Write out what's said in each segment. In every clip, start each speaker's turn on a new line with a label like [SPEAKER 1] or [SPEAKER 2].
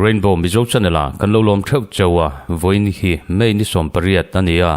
[SPEAKER 1] Rainbow Mizo Channel ah kan lo lawm theuh cheu a, vawiin hi May ni 18 a ni a,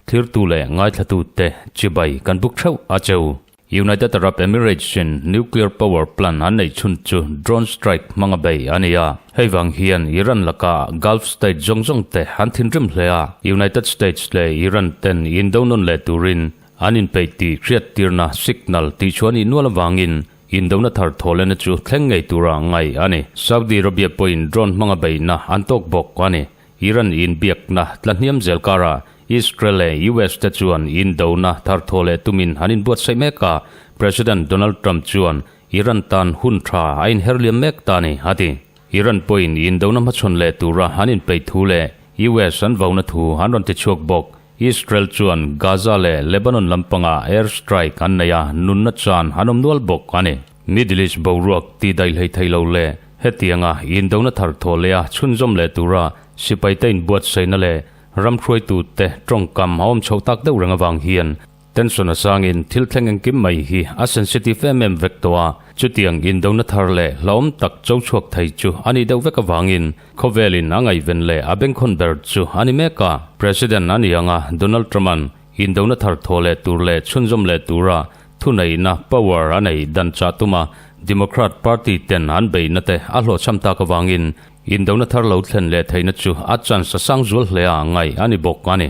[SPEAKER 1] thirtu leh ngaithlatu te chibai kan buk theuh a cheu. United Arab Emirates in nuclear power plant an neih chhun chu drone strike hmanga bei a ni a. Hei vang hian Iran laka Gulf state zawng zawng te an thinrim hle a. United States leh Iran ten indo nawn leh turin an inpeih tih hriattirna signal tih chhuah a nih nual avangin indona thar thawhlena chu thleng ngei tura ngaih a ni. Saudi Arabia pawhin drone hmanga beihna an tawk bawk a ni. Iran inbiakna tlahniam zel karah Israel leh US te chuan indona thar thaw leh tumin an inbuatsaih mek a, President Donald Trump chuan Iran tan hun tha a inher liam mek ta a ni, a ti. Iran pawhin indona hmachhawn leh tura an inpeih thu leh US an vauna thu an rawn tichhuak bawk. Israel chuan Gaza leh Lebanon lampangah air strike an nei a, nunna chan an awm nual bawk a ni. Middle East boruak ti daih hlei thei lo leh hetianga indona thar thaw leh a chhunzawm leh tura sipaite inbuatsaihna leh ram hruaitute tawngkam a awm chhoh tak deuh reng avang hian tension a sangin thil thleng engkim mai hi a sensitive em em vek tawh a, chutiang indona thar leh hlauhawm tak cho chhuak thei chu a nih deuh vek avangin khawvelin a ngaihven leh a bengkhawn ber chu a ni mek a. President a ni anga Donald Trump-a'n indona thar thaw leh tur leh chhunzawm leh tura Thuneihna, power, a neih dan chah tuma Democrat Party ten an beihna te a hlawhchham tak avangin indona thar lo thlen leh theihna chu a chance a sang zual hle a ngaih a ni bawk a ni.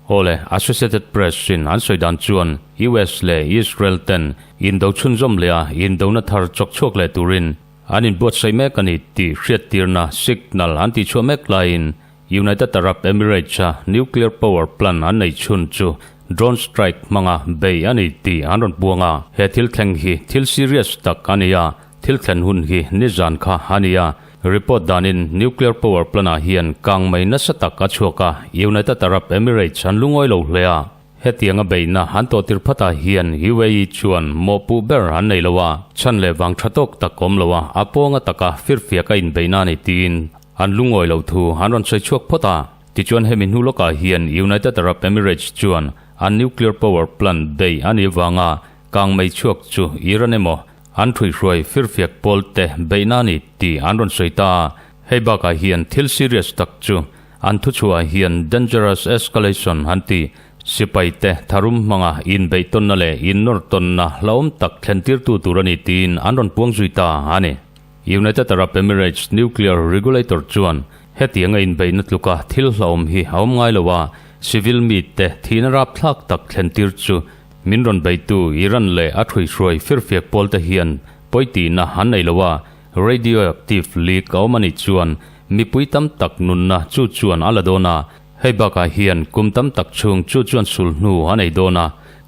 [SPEAKER 1] Awle, Associated Press in an sawi dan chuan US leh Israel ten indo chhunzawm leh a indona thar chawk chhuak leh turin an inbuatsaih mek a ni tih hriattirna signal an tihchhuah mek laiin United Arab Emirates-a nuclear power plant an neih chhun chu drone strike hmanga bei a ni tih an rawn puang a. He thil thleng hi thil serious tak a ni a, thil thlen hun hi nizan kha a ni a. Report danin nuclear power plant-ah hian kang mai nasa tak a chhuak a, United Arab Emirates an lungawi lo hle a. Hetianga beihna an tawhtir phatah hian UAE chuan mawhpuh ber an nei lo a, chhan leh vang tha tawk tak awm lo a, a pawnga taka firfiak a inbeihna a ni tiin An lungawi lo thu an rawn sawi chhuak phawt a, tichuan hemi hnu lawkah hian United Arab Emirates chuan an nuclear power plant bei a nih avanga kang mei chhuak chu Iran emaw an ṭhuihruai firfiak pawl te beihna a ni tih an rawn sawi ta a. Hei bakah hian thil serious tak chu an thuchhuahah hian dangerous escalation an ti, sipai te tharum hmanga inbeihtawnna leh innawrtawnna hlauhawm tak thlentirtu tur a ni tiin an rawn puang zui ta a ni. United Arab Emirates nuclear regulator chuan hetianga inbeihna tluka thil hlauhawm hi a awm ngai lo a, civil mite thihna rapthlak tak thlentir chu min rawn beitu Iran leh a ṭhuihruai firfiak pawlte hian pawitihna an nei lo a, radioactive leak a awm a nih chuan mipui tam tak nunna chu chuan a la dawn a, Hei bakah hian kum tam tak chhung chu chuan sulhnu a nei dawn a,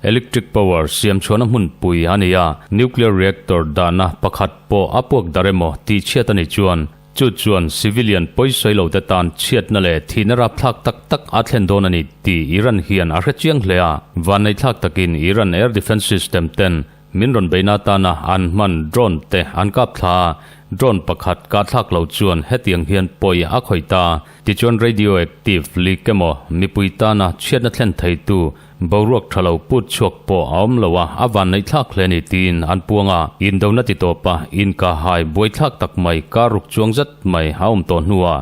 [SPEAKER 1] electric power siam chhuahna hmunpui a ni a, nuclear reactor dahna pakhat pawh a puak dar emaw tih chhiat a nih chuan chu chuan civilian pawisawi lote tan chhiatna leh thihna rapthlak tak tak a thlen dawn a ni tih Iran hian a hre chiang hle a. Vanneihthlak takin Iran air defence system ten Min rawn beihna atana an hman drone te an kap thla a, drone pakhat kah thlak lo chuan hetiang hian pawi a khawih ta. Tichuan radioactive leak emaw mipui tana chhiatna thlen theitu boruak tha lo put chhuak pawh a awm lo a, a vanneih thlak hle a ni tiin an puang a. Indona ti tawpa inkahhai buaithlak tak mai kar ruk chuang zet mai a awm tawh hnuah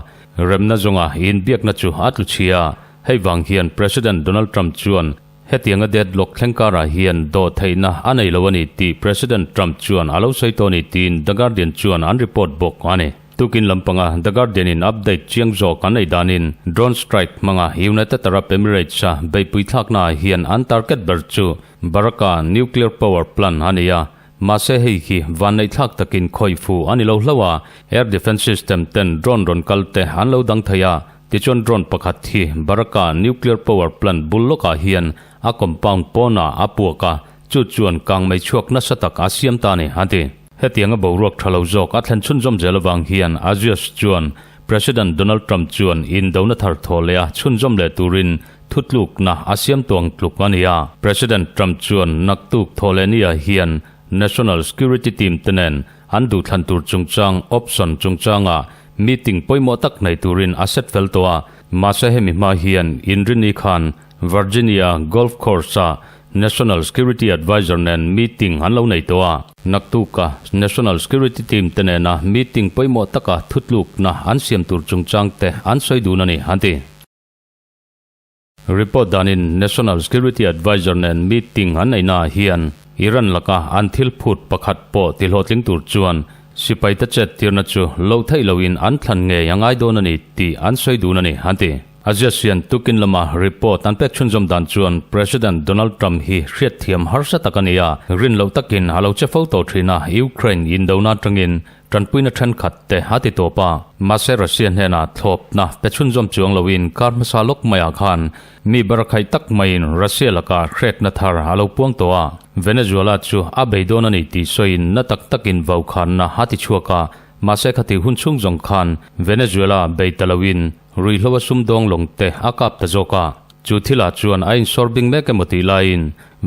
[SPEAKER 1] remna zawnga inbiakna chu a tlu chhia. Hei vang hian President Donald Trump chuan Hetianga deadlock thleng karah hian dawh theihna a nei lo a ni tih President Trump chuan a lo sawi tawh a ni tiin The Guardian chuan an report bawk a ni. Tukin lampanga The Guardian in update chiang zawk an ei danin drone strike hmanga United Arab Emirates-a beihpui thlaknaah hian an target ber chu Baraka nuclear power plant a ni a, mahse hei hi vanneihthlak takin khawih fuh a ni lo hlauh a, air defence system ten drone rawn kal te an lo dang thei a, Tichuan drone pakhat hi Baraka nuclear power plant bul lawkah hian a compound pawnah a puak a, chu chuan kang mei chhuak nasa tak a siam ta a ni, a ti. Hetianga boruak tha lo zawk a thlen chhunzawm zel avang hian Agios chuan President Donald Trump chuan indona thar thaw leh a chhunzawm leh turin thutlukna a siam tuang tluk a ni a. President Trump chuan naktuk thaw leh nia hian National Security Team te nen an duhthlan tur chungchang option chungchangah Meeting pawimawh tak nei turin a set fel tawh a. Mahse hemi hma hian Inrini khan Virginia Golf Course-a National Security Adviser nen meeting an lo nei tawh a. Naktuka National Security Team te nena meeting pawimawh taka thutlukna an siam tur chungchang te an sawi dun a ni, an ti. Report danin National Security Adviser nen meeting an neihnaah hian Iran laka an thil phut pakhat pawh tihlawhtling tur chuan sipaite chet tirna chu loh theih loin an thlan ngei a ngai dawn a ni tih an sawi dun a ni, an ti. Azias hian tukin lama report an pek chhunzawm dan chuan President Donald Trump hi hriatthiam harsa tak a ni a, rin loh takin a lo che fo tawh thin a, Ukraine indona atangin Tanpuina thenkhat te a ti tawp a, mahse Russia hnenah thlawpna pe chhunzawm chuang loin kar hmasa lawk maiah khan mi barakhaih tak maiin Russia lakah hrekna thar a lo puang tawh a, Venezuela chu a bei dawn a ni tih sawiin na tak takin vaukhanna a ti chhuak a, mahse khati hun chhung zawng khan Venezuela bei ta loin ruihhlo a sumdawng lawng te a kap ta zawk a. Chu thilah chuan a insawr bing mek emaw tih laiin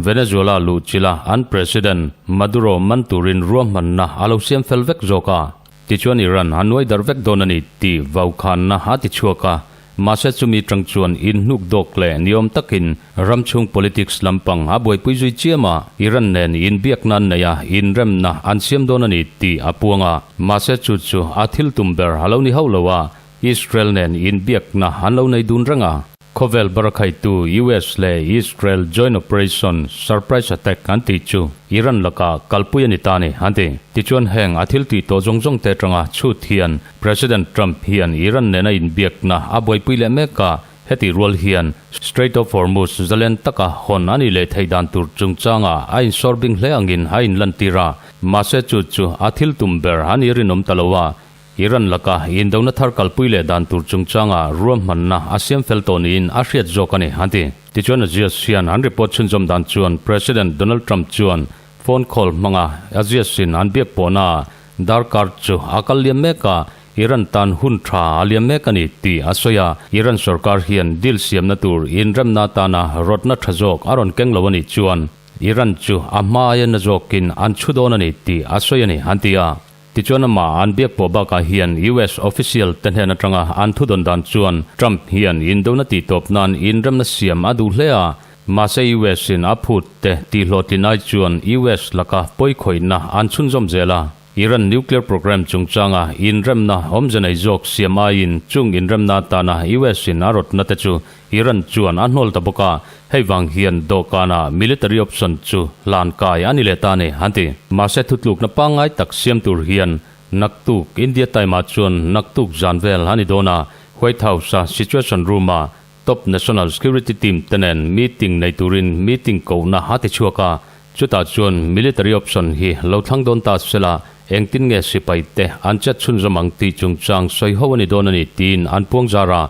[SPEAKER 1] Venezuela luh chila an President Maduro man turin ruahmanna a lo siam fel vek zawk a. Tichuan Iran a nuai darh vek dawn a ni tih vaukhanna a ti chhuak a. Mahse chumi tang chuan inhnuk dawk leh niawm takin ram chhung politics lampang a buaipui zui chiam a, Iran nen inbiakna an nei a, inremna an siam dawn a ni tih a puang a. Mahse chu chu a thil tum ber a lo ni hauh lo a, Israel nen inbiakna an lo nei dun reng a. Khawvel barakhaitu US leh Israel joint operation surprise attack an tih chu Iran lakah kalpui a ni ta a ni, an ti. Tichuan heng a thil tih tawh zawng zawng te atanga chhut hian President Trump hian Iran nena inbiakna a buaipui leh mek a, hetih rual hian Strait of Hormuz zalen taka hawn a nih leh theih dan tur chungchangah a insawr bing hle angin a inlantir a, mahse chu chu a thil tum ber a ni rinawm ta lo a, Iran laka indona thar kalpui leh dan tur chungchanga ruahmanna a siam fel tawh niin a hriat zawk a ni, an ti. Tichuan Aziz hian an report chhunzawm dan chuan President Donald Trump chuan phone call hmanga Aziz-in an biak pawhnaah darkar chu a kal liam mek a, Iran tan hun tha a liam mek a ni tih a sawi a. Iran sorkar hian deal siamna tur inremna atana rawtna tha zawk a rawn keng lo a nih chuan Iran chu a hma aia na zawkin an chhu dawn a ni tih a sawi a ni, an ti a. Tichuan amah an biak pawh bakah hian US official te hnen atanga an thudawn dan chuan Trump hian indona tihtawp nan inremna siam a duh hle a, mahse US in a phut te tihhlawhtlin ai chuan US laka pawikhawihna an chhunzawm zel a. Iran nuclear program chungchanga inremna awmze nei zawk siam aiin chung inremna atana US in a rawtna te chu Iran chuan a hnawl ta bawk a, hei vang hian dawhkanah military option chu hlan kai a ni leh ta a ni, an ti. Mahse thutlukna pangngai tak siam tur hian naktuk India time ah chuan naktuk zan vel a ni dawn a, White House-a Situation Room-ah top national security team te nen meeting nei turin meeting kohna a ti chhuak a, chutah chuan military option hi lo thlang dawn ta sela engtin nge sipai te an chet chhunzawm ang tih chungchang sawi ho a ni dawn a ni tiin an puang zar a.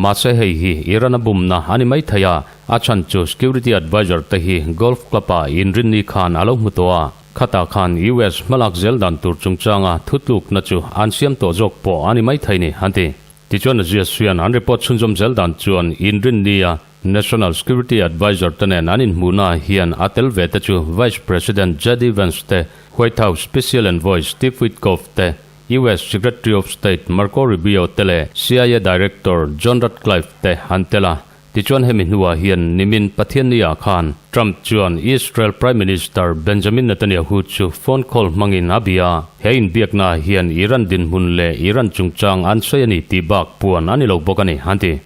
[SPEAKER 1] Mahse hei hi Iran a bumna a ni mai thei a, a chhan chu Security Adviser te hi Golf Club ah inrinni khan a lo hmu tawh a, khatah khan US hmalak zel dan tur chungchanga thutlukna chu an siam tawh zawk pawh a ni mai thei ni, an ti. Tichuan Aziz hian an report chhunzawm zel dan chuan inrinni a National Security Adviser te nen an inhmuhna hian a tel ve te chu Vice President JD Vance te, White House Special Envoy Steve Witkoff te, US Secretary of State Marco Rubio te leh CIA Director John Ratcliffe te an tel a. Tichuan hemi hnuah hian nimin Pathianni-ah khan Trump chuan Israel Prime Minister Benjamin Netanyahu chu phone call hmangin a bia a. He inbiaknaah hian Iran dinhmun leh Iran chungchang an sawi a ni tih bak puan a ni lo bawk a ni, an ti.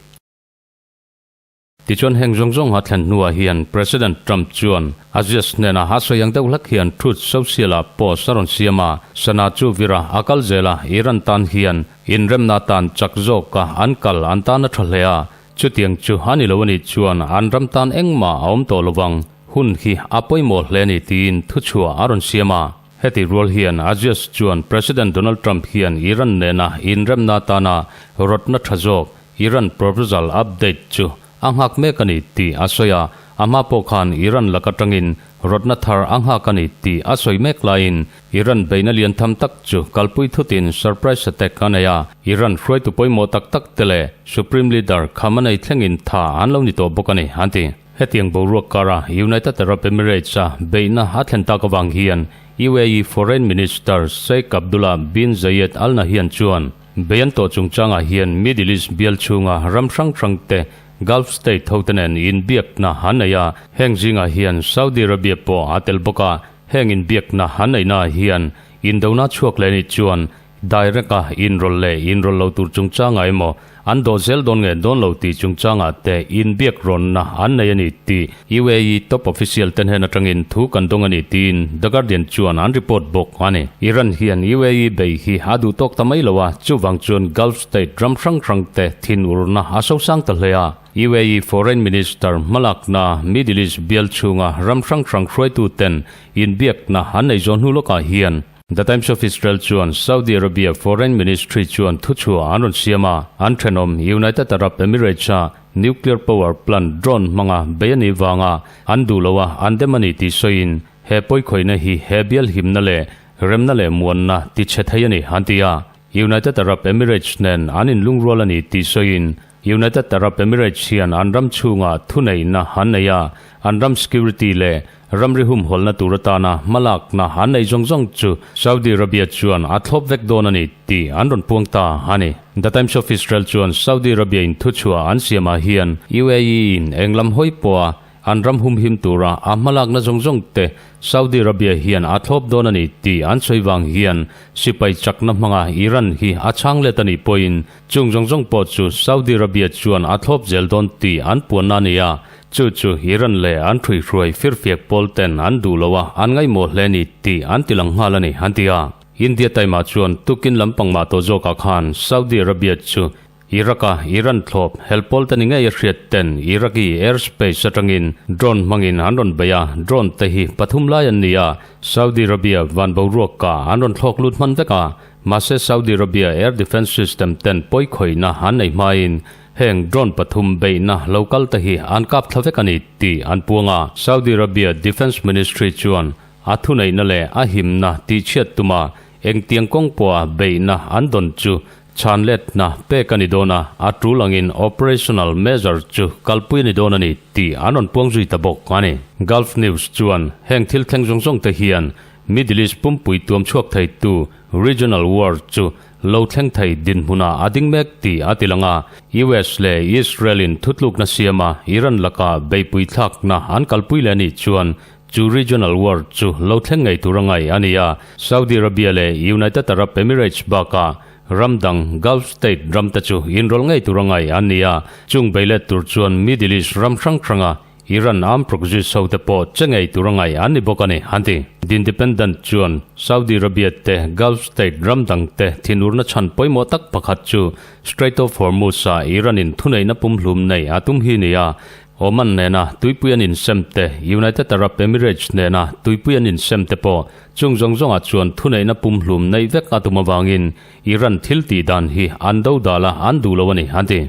[SPEAKER 1] Tichuan heng zawng zawng a thlen hnuah hian President Trump chuan Aziz hnenah a sawi ang deuh hlek hian Truth Social-ah post a rawn siam a, Sana chu vira a kal zel a, Iran tan hian inremna tan chak zawka an kal an tan a tha hle a, chutiang chu a ni lo a nih chuan an ram tan engmah a awm tawh lovang, hun hi a pawimawh hle a ni tiin thuchhuah a rawn siam a. Heti rual hian Aziz chuan President Donald Trump hian Iran nena inremna tana rawtna tha zawk Iran proposal update chu a nghak mek a ni tih a sawi a, a hma pawh khan Iran lak atangin rawtna thar a nghak a ni tih a sawi mek laiin Iran beihna lian tham tak chu kalpui thutin surprise attack a nei a, Iran hruaitu pawimawh tak tak te leh Supreme Leader Khamenei thlengin tha an lo ni tawh bawk a ni, an ti. Hetiang boruak kara United Arab Emirates-a beihna a thlen tak avang hian UAE Foreign Minister Sheikh Abdullah bin Zayed Al Nahyan chuan. Bei an tawh chungchangah hian Middle East bial chhunga ram hrang hrang te Gulf state hote nen inbiakna an nei a, heng zingah hian Saudi Arabia pawh a tel bawk a, heng inbiakna an neihnaah hian indona chhuak leh nih chuan direct a inrawlh leh inrawlh lo tur chungchangah emaw an dawh zel dawn nge dawn lo tih chungchangah te inbiak rawnna an nei a ni tih UAE top official te hnen atangin thu kan dawng a ni tiin The Guardian chuan an report bawk a ni. Iran hian UAE bei hi a duh tawk ta mai lo a, chuvang chuan Gulf state ram hrang hrang te thinurna a sosang ta hle a. UAE Foreign Minister hmalakna Middle East bial chhunga ram hrang hrang hruaitu ten inbiakna an nei zawh hnu lawkah hian The Times of Israel chuan Saudi Arabia Foreign Ministry chuan thuchhuah an rawn siam a, an thenawm United Arab Emirates-a nuclear power plant drone hmanga bei a nih vanga an duh lo a, an dem a ni tih sawiin he pawikhawihna hi he bial himna leh remna leh muanna tichhe thei a ni, an ti a. United Arab Emirates nen an inlungrual a ni tih sawiin United Arab Emirates hian an ram chhungah thuneihna an nei a, an ram security leh Ramri humhawlna tur atana hmalakna an nei zawng zawng chu Saudi Arabia chuan a thlawp vek dawn a ni tih an rawn puang ta a ni. The Times of Israel chuan Saudi Arabia in thuchhuah an siamah hian UAE in eng lam hawi pawha an ram humhim tura a hmalakna zawng zawng te Saudi Arabia hian a thlawp dawn a ni tih an sawi vang hian sipai chakna hmanga Iran hi a chhang let a nih pawhin chung zawng zawng pawh chu Saudi Arabia chuan a thlawp zel dawn tih an puanna a ni a. Chu chu Iran leh an hruihruai firfiak pawl ten an duh lo a, an ngaihmawh hle ni tih an ti lang nghal a ni, an ti a. India taimah chuan tukin lampang mah tawh zawkah khan Saudi Arabia chu Iraq-a Iran thlawp hel pawl te ni ngei a hriat ten Iraqi airspace atangin drone hmangin an rawn bei a, drone te hi pathum lai an ni a, Saudi Arabia van boruak ah an rawn thlawk lut hman vek a, mahse Saudi Arabia air defence system ten pawikhawihna an nei hmain Heng drone pathum beihna lo kal te hi an kap thla vek a ni tih an puang a. Saudi Arabia Defence Ministry chuan a thuneihna leh a himna tihchhiat tuma engtiang kawng pawha beihna an dawn chu chhan letna pek a ni dawn a, a tul angin operational measure chu kalpui a ni dawn a ni tih an rawn puang zui ta bawk a ni. Gulf News chuan heng thil thleng zawng zawng te hian Middle East pumpui tuam chhuak theitu regional war chu Lo thleng thei dinhmunah a ding mek tih a ti lang a, US leh Israel-in thutlukna siama Iran laka beipui thlakna an kalpui leh anih chuan chu regional war chu lo thleng ngei tur a ngaih a ni a, Saudi Arabia leh United Arab Emirates bakah ram dang Gulf state ramte chu inrawlh ngei tur a ngaih an ni a, chung beilet tur chuan Middle East ram hrang hranga Iran armed proxies ho te pawh che ngei tur a ngaih an ni bawk a ni, an ti. The Independent chuan Saudi Arabia te Gulf state ram dang te thinurna chhan pawimawh tak pakhat chu Strait of Hormuz-a Iran-in thuneihna pumhlum nei a tum hi ni a, Oman nena tuipui an insem te, United Arab Emirates nena tuipui an insem te pawh chung zawng zawngah chuan thuneihna pumhlum neih vek a tum avangin Iran thil tih dan hi an dodal a, an duh lo a ni, an ti.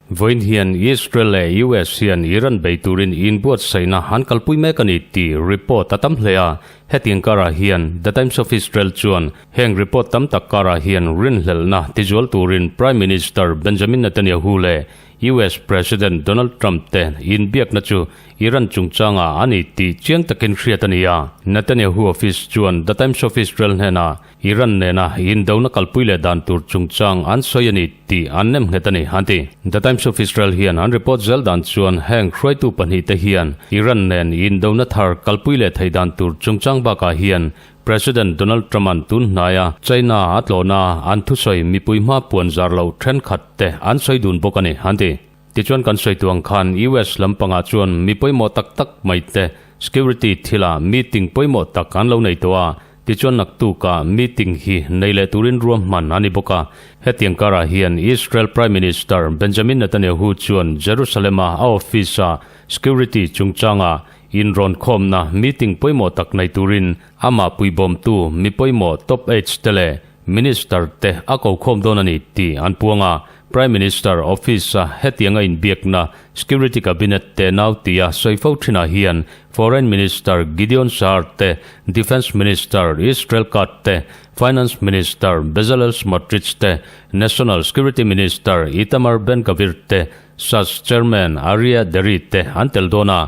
[SPEAKER 1] Vawiin hian Israel leh US hian Iran bei turin inbuatsaihna an kalpui mek a ni tih report a tam hle a. Hetiang karah hian The Times of Israel chuan heng report tam tak karah hian rinhlelhna tizual turin Prime Minister Benjamin Netanyahu leh US President Donald Trump te inbiakna chu Iran chungchangah a ni tih chiang takin hriat a ni a. Netanyahu office chuan The Times of Israel hnenah Iran nena indona kalpui leh dan tur chungchang an sawi a ni tih an nem nghet a ni, an ti. The Times of Israel hian an report zel dan chuan heng hruaitu pahnihte hian Iran nen indona thar kalpui leh theih dan tur chungchang bakah hian President Donald Trump-a'n tun hnaia China a tlawhna an thusawi mipui hma puan zar lo thenkhat te an sawi dun bawk a ni, an ti. Tichuan kan sawi tu ang khan US lampangah chuan mi pawimawh tak tak mai te security thilah meeting pawimawh tak an lo nei tawh a, tichuan naktukah meeting hi nei leh turin ruahman a ni bawk a. Hetiang karah hian Israel Prime Minister Benjamin Netanyahu chuan Jerusalem-a a office-ah security chungchanga inrawnkhawmna meeting pawimawh tak nei turin amah puibawmtu mi pawimawh top aides te leh Minister te a ko khawm dawn a ni tih an puang a, Prime Minister Office-a hetianga inbiakna Security Cabinet te nau tia sawi fo thinah hian Foreign Minister Gideon Saar te, Defence Minister Israel Katz te, Finance Minister Bezalel Smotrich te, National Security Minister Itamar Ben-Gvir te, Shas Chairman Aryeh Deri te an tel dawn a.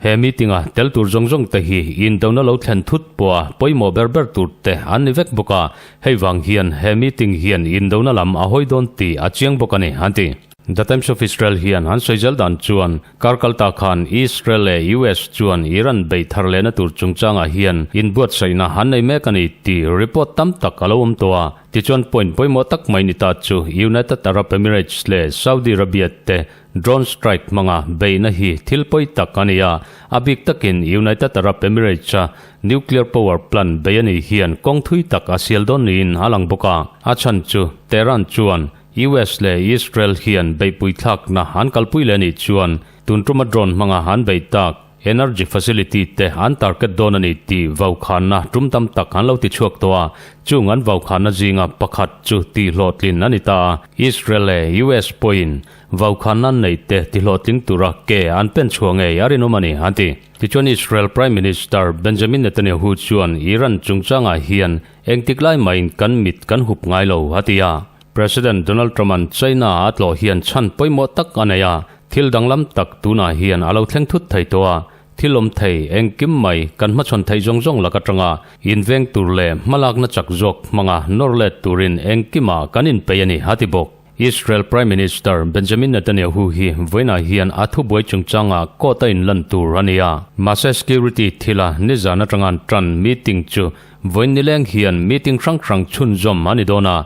[SPEAKER 1] He meeting-a tel tur zawng zawng te hi indona lo thlen thut pawha pawimawh ber ber tur te an ni vek bawk a, hei vang hian he meeting hian indona lam a hawi dawn tih a chiang bawk a ni, an ti. The Times of Israel hian an sawi zel dan chuan kar kalta khan Israel leh US chuan Iran beih thar lehna tur chungchangah hian inbuatsaihna an nei mek a ni tih report tam tak a lo awm tawh a. Tichuan point pawimawh tak mai ni ta chu United Arab Emirates leh Saudi Arabia te drone strike hmanga beihna hi thil pawi tak a ni a, a bik takin United Arab Emirates-a nuclear power plant bei a nih hian kawng thui tak a sial dawn niin a lang bawk a. A chhan chu Tehran chuan US leh Israel hian beihpui thlakna an kalpui leh a nih chuan tun tuma drone hmanga an beih tak energy facility te an target dawn a ni tih vaukhanna tum tam tak an lo ti chhuak tawh a, chung an vaukhanna zinga pakhat chu tihhlawhtlin a ni ta a. Israel leh US pawhin vaukhanna an neih te tihlawhtling tura ke an pen chhuah ngei a rinawm a ni, an ti. Tichuan Israel Prime Minister Benjamin Netanyahu chuan Iran chungchangah hian engtik lai mahin kan mit kan hup ngai lo, a ti a. President Donald Trump-a'n China a tlawh hian chhan pawimawh tak a nei a, thil danglam tak tunah hian a lo thleng thut thei tawh a, thil awm thei engkim mai kan hmachhawn theih zawng zawng lak atanga inveng tur leh hmalakna chak zawk hmanga nawr let turin engkimah kan inpeih a ni, a ti bawk. Israel Prime Minister Benjamin Netanyahu hi vawiinah hian a thubuai chungchangah court a inlan tur a ni a, mahse security thila nizan atanga an tan meeting chu vawiin nileng hian meeting hrang hrang chhunzawm a ni dawn a,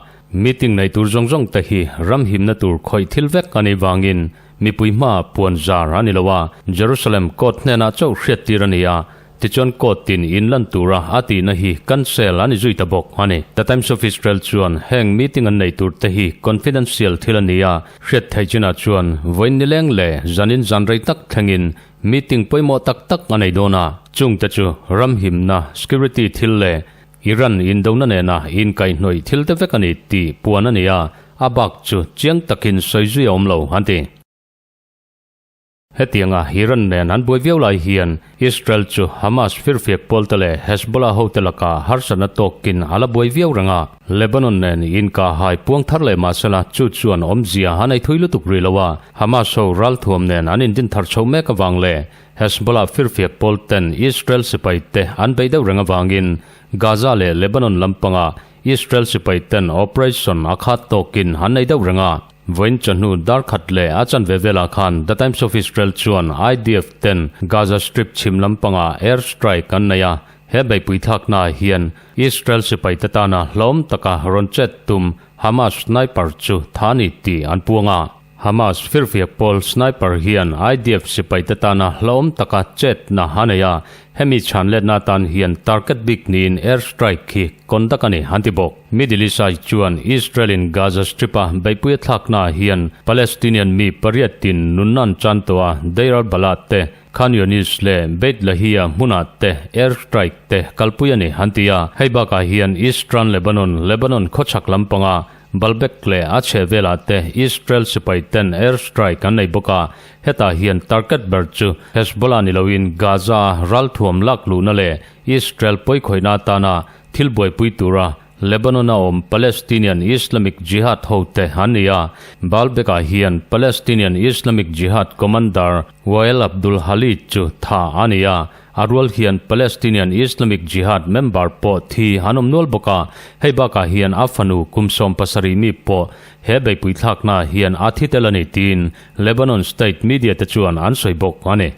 [SPEAKER 1] Meeting nei tur zawng zawng te hi ram himna tur khawih thil vek a nih vangin mipui hmaah puan zar a ni lo a, Jerusalem court hnenah chauh hriattir a ni a, tichuan court tin in lan tura a tihna hi cancel a ni zui ta bawk a ni. The Times of Israel chuan heng meeting an nei tur te hi confidential thil a ni a, hriat theih chinah chuan vawiin nileng leh zanin zan rei tak thlengin meeting pawimawh tak tak a nei dawn a, chungte chu ram himna, security thil leh Iran indona nena inkaihhnawih thil te vek a ni tih puan a ni a, a bak chu chiang takin sawi zui a awm lo, an ti. Hetianga Iran nen an buai viau lai hian Israel chu Hamas firfiak pawlte leh Hezbollah hote lakah harsatna tawkin a la buai viau reng a, Lebanon nen inkahhai puang thar leh mahsela chu chuan awmzia a nei thui lutuk rih lo a, Hamas ho ralthuam nen an indin thar chho mek avang leh Hezbollah firfiak pawl ten Israel sipai te an bei deuh reng avangin Gaza leh Lebanon lampanga Israel sipai ten operation a khat tawkin an nei deuh reng a. Vawiin chawhnu dar khat leh a chanve velah khan The Times of Israel chuan IDF ten Gaza Strip chhim lampanga air strike an nei a, he beihpui thlaknaah hian Israel sipai te tana hlawm taka rawn chet tum Hamas sniper chu tha ni tih an puang a. Hamas firfiak pawl sniper hian IDF sipaite tana hlauhawm taka chetna a nei a, hemi chhanletna atan hian target bik niin air strike hi conduct a ni, an ti bawk. Middle East Eye chuan Israel-in Gaza Strip-a beihpui a thlaknaah hian Palestinian mi pariatin nunna an chan tawh a, Deir al-Balah te, Khan Younis leh Beit Lahia hmunah te air strike te kalpui a ni, an ti a. Hei bakah hian Eastern Lebanon, Lebanon khawchhak lampanga Baalbek leh a chhe velah te Israel sipai ten air strike an nei bawk a, hetah hian target ber chu Hezbollah ni loin Gaza a ralthuam lak luhna leh Israel pawikhawihna atana thil buaipui tura Lebanon a awm Palestinian Islamic Jihad hote an ni a. Baalbek-ah hian Palestinian Islamic Jihad commander Wael Abdul Halid chu tha a ni a, a rual hian Palestinian Islamic Jihad member pawh thi an awm nual bawk a, hei bakah hian a fanu kum 70 mi pawh he beihpui thlaknaah hian a thi tel a ni tiin Lebanon state media te chuan an sawi bawk a ni.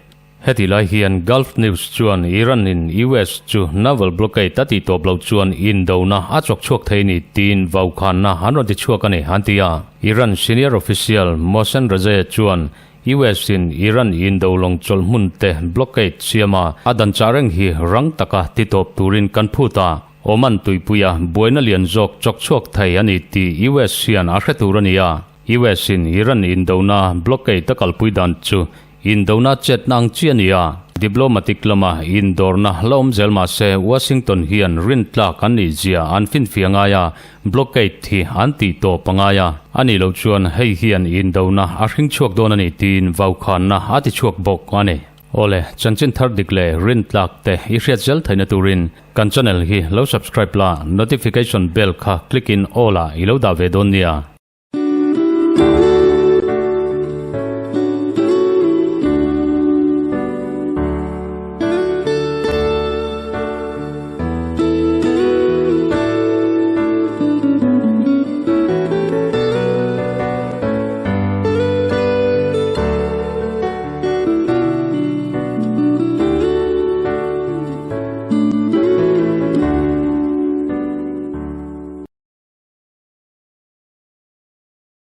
[SPEAKER 1] Heti lai hian Gulf News chuan Iran in US chu naval blockade a tih tawp lo chuan indona a chawk chhuak thei a ni tiin vaukhanna an rawn ti chhuak a ni an ti a. Iran senior official Mohsen Rezaei chuan US in Iran indo lawng chawlh hmun te blockade siam a, a dan chah reng hi rang taka ti tawp turin kan phut a, Oman tuipuia buaina lian zawk chawk chhuak thei a ni tih US hian a hre tur a ni a. US in Iran indona blockade a kalpui dan chu indona chetna ang chi a ni a, diplomatic lama indawrna la awm zel mah se Washington hian rintlak an nih zia an finfiah ngai a, Blockade hi an tih tawp a ngai a, a nih loh chuan hei hian indona a hring chhuak dawn a ni tiin vaukhanna a ti chhuak bawk a ni. Awle, chanchin thar dik leh rintlak te i hriat zel theihna turin kan channel hi lo subscribe la, notification bell kha click in all ah i lo dah ve dawn nia.